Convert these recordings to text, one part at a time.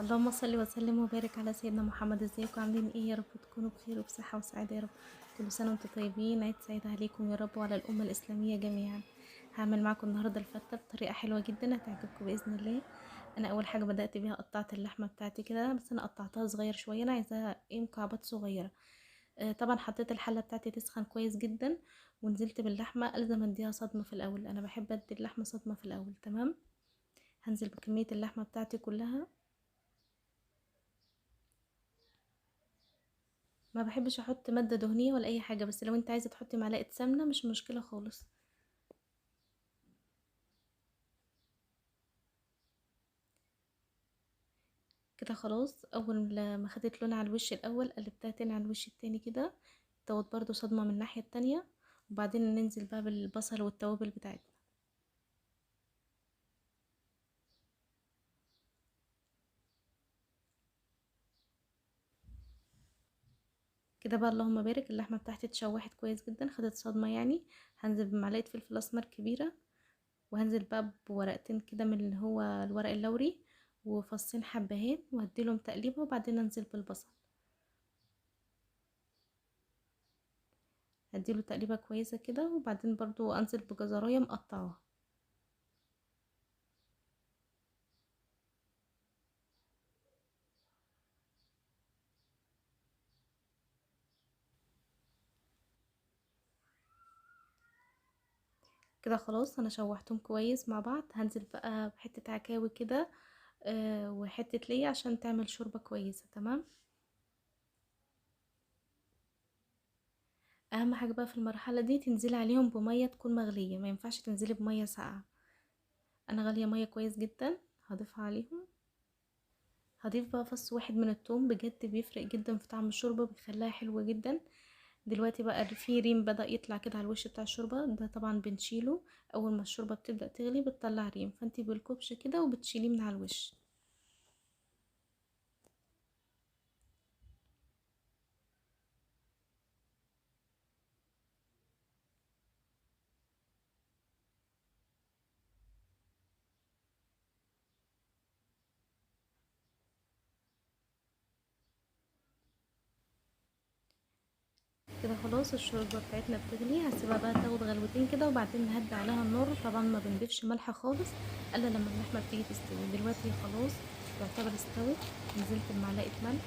اللهم صل وسلم وبارك على سيدنا محمد. ازيكم عاملين ايه؟ يا رب تكونوا بخير وبصحة وسعادة يا رب. كل سنة وانتم طيبين، عيد سعيد عليكم يا رب وعلى الأمة الإسلامية جميعا. هعمل معاكم النهاردة الفتة بطريقة حلوة جدا هتعجبكم بإذن الله. أنا أول حاجة بدأت بيها قطعت اللحمة بتاعتي كده، بس أنا قطعتها صغير شوية، أنا عايزاها ايه مكعبات صغيرة. طبعا حطيت الحلة بتاعتي تسخن كويس جدا ونزلت باللحمة. لازم اديها صدمة في الأول، أنا بحب ادي اللحمة صدمة في الأول. تمام، هنزل بكمية اللحمة بتاعتي كلها. ما بحبش احط مادة دهنية ولا اي حاجة، بس لو انت عايزة تحطي معلقة سمنة مش مشكلة خالص. كده خلاص، اول ما خدت لون على الوش الاول قلبتها تاني على الوش التاني كده، تاخد برضو صدمة من الناحية التانية، وبعدين ننزل بقى بالبصل والتوابل بتاعتنا. كده بقى اللهم بارك، اللحمة بتاعتي اتشوحت كويس جدا، خدت صدمة يعني. هنزل بمعلقه فلفل اسمر كبيرة، وهنزل بقى بورقتين كده من اللي هو الورق اللوري، وفصين حبهان، وهديلهم تقليبه، وبعدين انزل بالبصل. هديله تقليبه كويسة كده، وبعدين برضو انزل بجزرايه مقطعاها. كده خلاص انا شوحتهم كويس مع بعض. هنزل بقى بحته عكاوي كده وحتة ليا عشان تعمل شوربة كويسة. تمام، اهم حاجة بقى في المرحلة دي تنزلي عليهم بميه تكون مغليه، ما ينفعش تنزلي بميه ساقعه. انا غالية مية كويس جدا هضيفها عليهم. هضيف بقى فص واحد من الثوم، بجد بيفرق جدا في طعم الشوربة، بيخليها حلوة جدا. دلوقتي بقى في ريم بدأ يطلع كده على الوش بتاع الشوربة، ده طبعا بنشيله اول ما الشوربة بتبدأ تغلي بتطلع ريم، فانتي بالكوبش كده وبتشيليه من على الوش. كده خلاص الشوربة بتاعتنا بتغلي، هسيبها بقى تاخد غلوتين كده وبعدين نهدي عليها النار. طبعا ما بنضيفش ملح خالص الا لما اللحمة بتيجي تستوي. دلوقتي خلاص يعتبر استوت، نزلت بمعلقه ملح،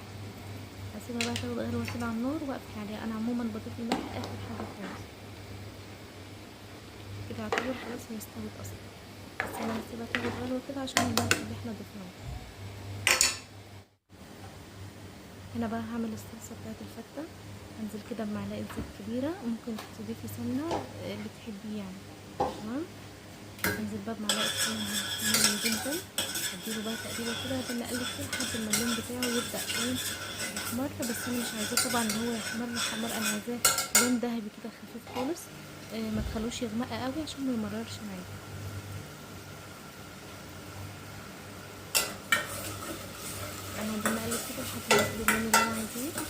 هسيبها بقى تاخد غلوه كده على النار واقفل عليها. انا عموما بضيف الملح اخر حاجة خالص. كده يعتبر خلاص هي استوت اصلا، بس انا هسيبها تاخد غلوه كده عشان الملح اللي احنا ضفناه. هنا بقى هعمل الصلصه بتاعت الفته. هنزل كده بمعلقه زيت كبيرة، ممكن تضيفي سمنه اللي تحبيه يعني. تمام، هنزل بقى بمعلقه سمنه جدا، هديله بقى تقريبا كده، هفضل اقلب فيه لحد ما اللون بتاعه يبدا ايه يحمر. بس انا مش عايزاه طبعا ان هو يحمر حمر، انا عايزاه لون ذهبي كده خفيف خالص، ما تخلوش يغمق قوي عشان ما يمررش معاكم. انا هفضل اقلب كده لحد ما ياخد اللون اللي انا عايزاه.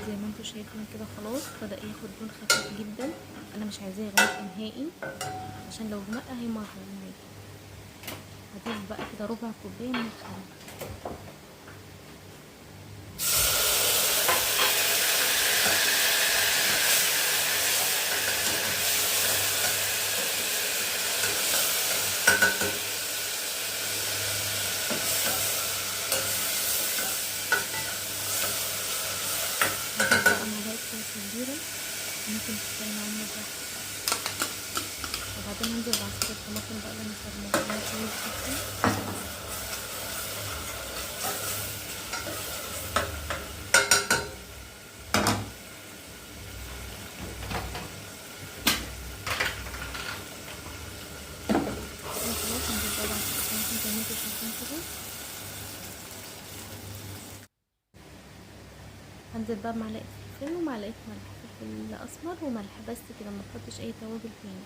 زي ما انتم شايفين كده خلاص بدأ ياخد لون خفيف جدا. انا مش عايزاه يغمق نهائي عشان لو غمق هيمرر معاكي. هضيف بقى كده ربع كوباية من الخل. هضيف بقى معلقه صلصه كبيرة، ممكن تستغنى عنها براحتك. وبعدين هنزل بعصير الطماطم بقى اللي انا فرمتها كويس جدا. خلاص هنزل بقى بعصير الطماطم زي ما انتم شايفين كده. هنزل بقى بمعلقه قرنفل ومعلقة ملح، فلفل اسمر وملح بس كده، ما تحطش اي توابل تاني.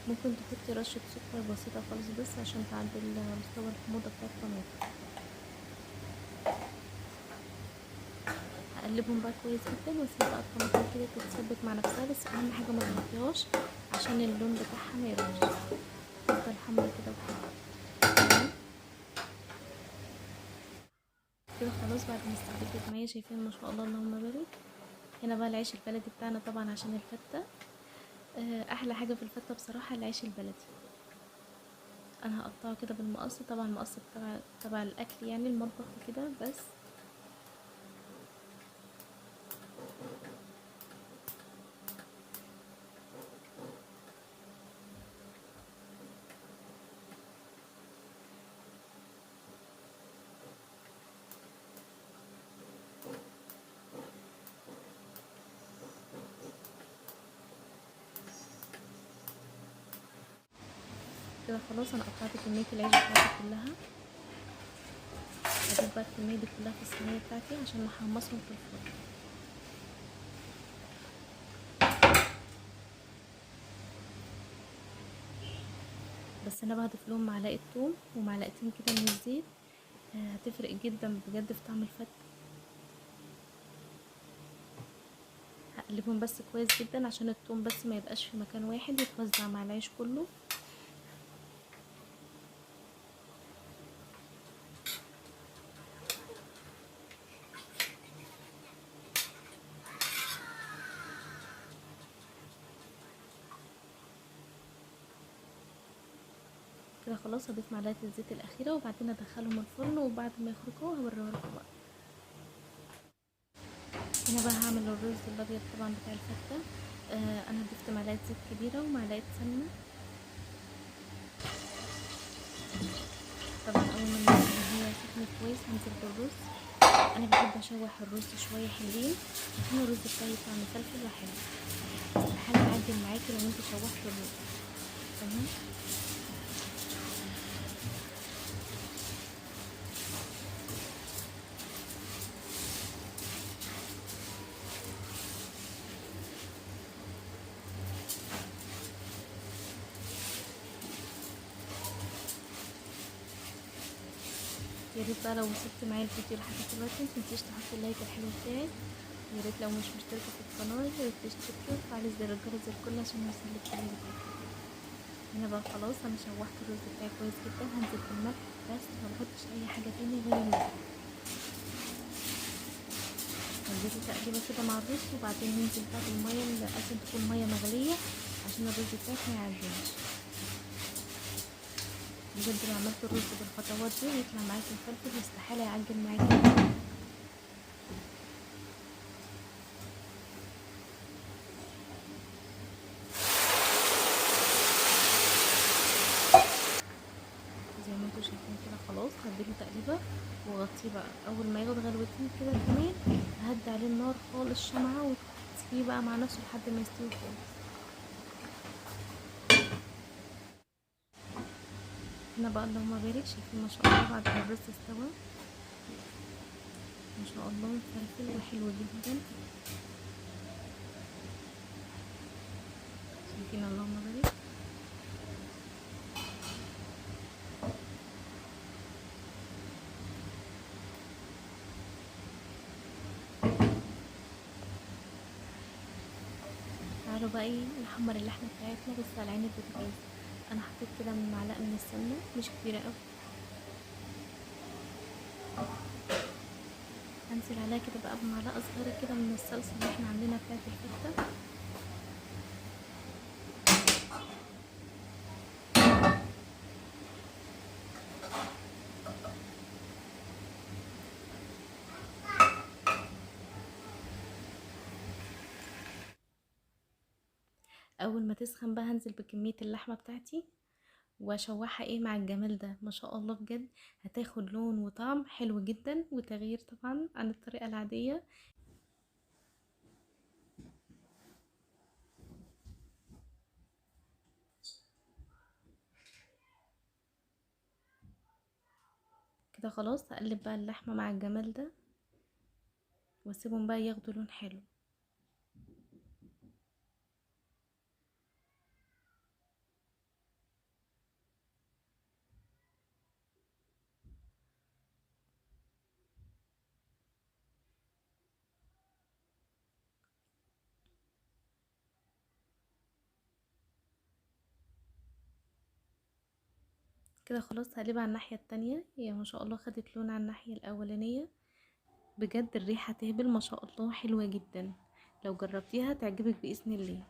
ممكن تحطي رشه سكر بسيطة خالص بس عشان تعدل مستوى الحموضة بتاع الطماطم. هقلبهم بقى كويس جدا واسيب بقى الطماطم كده تتسبك مع نفسها، بس اهم حاجة ما تغطيهاش عشان اللون بتاعها ما يروحش، تفضل حمرا كده وحلوه. تمام كده خلاص. بعد ما استبكت معايا شايفين ما شاء الله اللهم بارك. هنا بقى العيش البلدي بتاعنا طبعا عشان الفته، احلى حاجة في الفته بصراحة العيش البلدي. انا هقطعه كده بالمقص، طبعا المقص تبع الاكل يعني المطبخ وكده. بس كده خلاص انا قطعت كمية العيش بتاعتي كلها. هضيف بقى الكمية دي كلها في الصينية بتاعتي عشان نحمصهم في الفرن. بس انا بضيف لهم معلقه ثوم ومعلقتين كده من الزيت، هتفرق جدا بجد في طعم الفته. هقلبهم بس كويس جدا عشان الثوم بس ما يبقاش في مكان واحد، يتوزع مع العيش كله. كده خلاص هضيف معلقه الزيت الاخيرة وبعدين ادخلهم الفرن، وبعد ما يخرجوا هوريها لكم بقى. هنا بقى هعمل الرز الابيض طبعا بتاع الفته. انا ضفت معلقه زيت كبيرة ومعلقة سمنه. طبعا اول ما هي سخنت كويس هنزل بالرز. انا بحب اشوح الرز شوية حلوين عشان الرز بتاعي يطلع مفلفل وحلو. استحالة يعجن معاكي لو انت شوحتي الرز. تمام. يا ريت بقى لو وصلت معايا الفيديو لحد دلوقتي متنسيش تحطي ال like الحلو بتاعك، ويا ريت لو مش مشتركة في القناة يا ريت تشتركي وتفعلي زر الجرس الكل عشان يوصلك كل جديد. هنا بقى خلاص انا شوحت الرز بتاعي كويس جدا، هنزل بالملح بس، ما بحطش اي حاجة تاني غير الملح. هنديله تقليبه كده مع الرز، وبعدين ننزل بقى بالمية اللي لازم تكون مية مغليه عشان الرز بتاعك ما يعجنش. بجد لو عملت الرز بالخطوات دي هيطلع معاكي مفلفل واستحاله يعجن معاكي. زي ما انتوا شايفين كده خلاص هديله تقليبه وغطيه بقى. اول ما ياخد غلوتين كده كمان هدي عليه النار خالص شمعة، وتسيبيه بقى مع نفسه لحد ما يستوي خالص. هنا بقى اللهم بارك، شايفين ما شاء الله بعد ما الرز استوى ما شاء الله مفلفل وحلو جدا. شايفين اللهم بارك. تعالوا بقى ايه نحمر اللحمة بتاعتنا بس على عين البوتاجاز. انا حطيت كده معلقه من السمنة مش كبيرة قوي، هنزل عليها كده بقى بمعلقه صغيرة كده من الصلصه اللي احنا عاملينها بتاعه الفته. اول ما تسخن بقى هنزل بكمية اللحمة بتاعتي واشوحها ايه مع الجمال ده ما شاء الله، بجد هتاخد لون وطعم حلو جدا وتغيير طبعا عن الطريقة العادية. كده خلاص هقلب بقى اللحمة مع الجمال ده. واسيبهم بقى ياخدوا لون حلو. كده خلاص هقلبها على الناحية التانية. هي ما شاء الله خدت لون على الناحية الاولانية، بجد الريحة تهبل ما شاء الله، حلوة جدا. لو جربتيها تعجبك بإذن الله.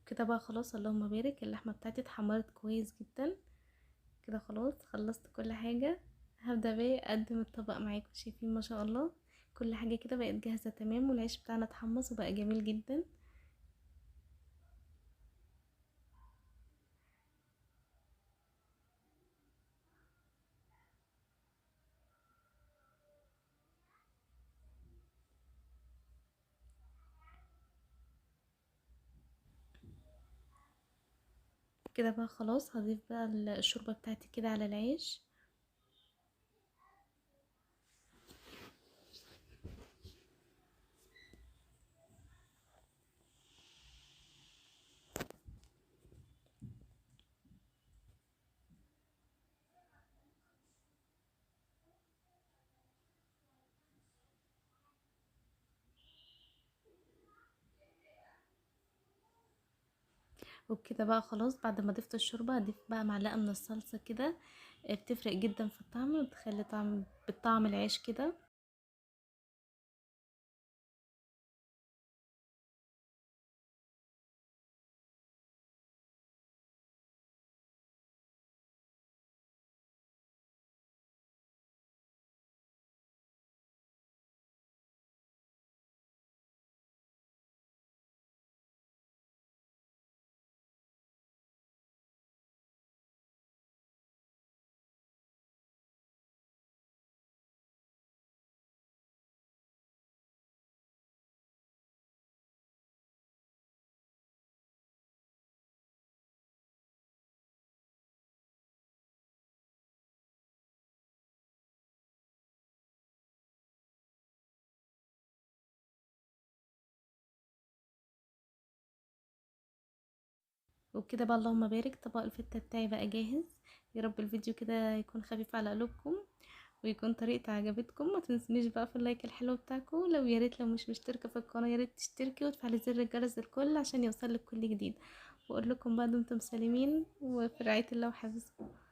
كده بقى خلاص اللهم بارك، اللحمة بتاعتي اتحمرت كويس جدا. كده خلاص خلصت كل حاجة. هبدأ بقى اقدم الطبق معاكم. شايفين ما شاء الله كل حاجة كده بقت جاهزة تمام، والعيش بتاعنا اتحمص وبقى جميل جدا. كده بقى خلاص هضيف بقى الشوربة بتاعتي كده على العيش. وبكده بقى خلاص بعد ما ضفت الشوربة هضيف بقى معلقة من الصلصة كده، بتفرق جدا في الطعم وبتخلي بالطعم العيش كده. وبكده بقى اللهم بارك طبق الفتة بتاعي بقى جاهز. يا رب الفيديو كده يكون خفيف على قلوبكم ويكون طريقته عجبتكم. ما تنسونيش بقى في اللايك الحلو بتاعكم. لو يا ريت لو مش مشتركة في القناة يا ريت تشتركي وتفعلي زر الجرس الكل عشان يوصلك كل جديد. واقول لكم بقى دمتم سالمين وفي رعاية الله وحفظه.